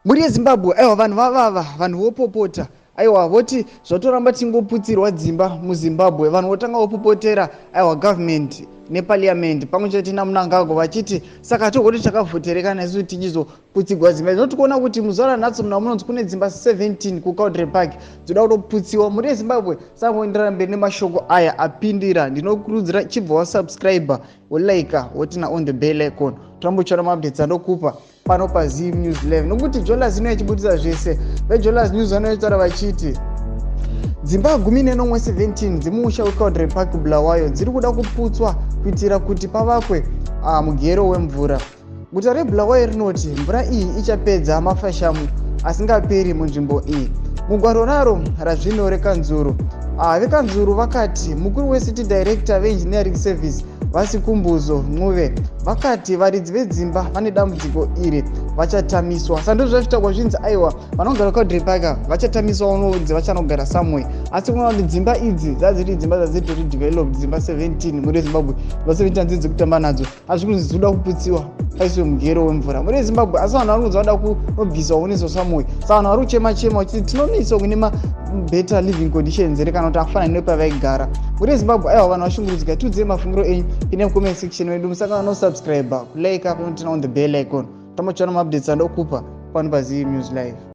Mhuri yeZimbabwe, aiwa, vanhu vavava, vanhu vopopota. Aiwa, voti zvatoramba tingoputsirwa dzimba muZimbabwe. Vanhu votanga vopopotera, aiwa, government neparliament pamwe chete naMnangagwa, vachiti saka togoti takavhoterekana isusu tichizoputsigwa dzimba? Zvinoti kuona kuti muzuva ranhasi muna munonzi kune dzimba 17 kuCowdray Park dzoda kutoputsiwa. Mhuri yeZimbabwe, sangoenderera mberi nemashoko aya apindira. Ndinokurudzira chibva wasubscribe, wolike, woturn on the bell icon, torambochiona maupdates andokupa pano paZim News 11, nokuti Jolas ino ichibudisa zvese. VeJolas News vanoitaura vachiti dzimba 17 17 dzemumusha weCowdray Park, Bulawayo, dziri kuda kuputswa kuitira kuti pavakwe mugero wemvura. Guta reBulawayo rinoti mvura iyi ichapedza mafashamu asingaperi munzvimbo iyi. Mugwaro raro razvino rekanzuru, vekanzuru vakati mukuru wecity director veengineering service, VaSikhumbuzo Ncube, vakati varidzi vedzimba vane dambudziko iri vachatamiswa. Sando zvazvitaurwa zvinzi, aiwa, vanogara Cowdray Park vachatamiswa, unonzi vachanogara somewhere. Asi kuona kuti dzimba idzi dzadziri dzimba dzadzitori developed, dzimba 17 muri Zimbabwe, dzimba 17 hadzidzi dzekutamba nadzo, asi kunzi dzinoda kuputsiwa paiswe mugero wemvura muri Zimbabwe. Asi vanhu vari kunzi vada kunobviswa, kunoiswa somewhere. Saka vanhu vari kuchema chema vachiti tinonoiswa kune mabetter living conditions here, kana kuti akufanana nepavaigara muri Zimbabwe? Aiwa, vanhu vashungurudzika. Tiudzei mafungiro enyu ine comment section wedu. Musangana nosubscribe, kulike, panoturn on the bell icon, tambochiona maupdates andokupa pano paZim News Live.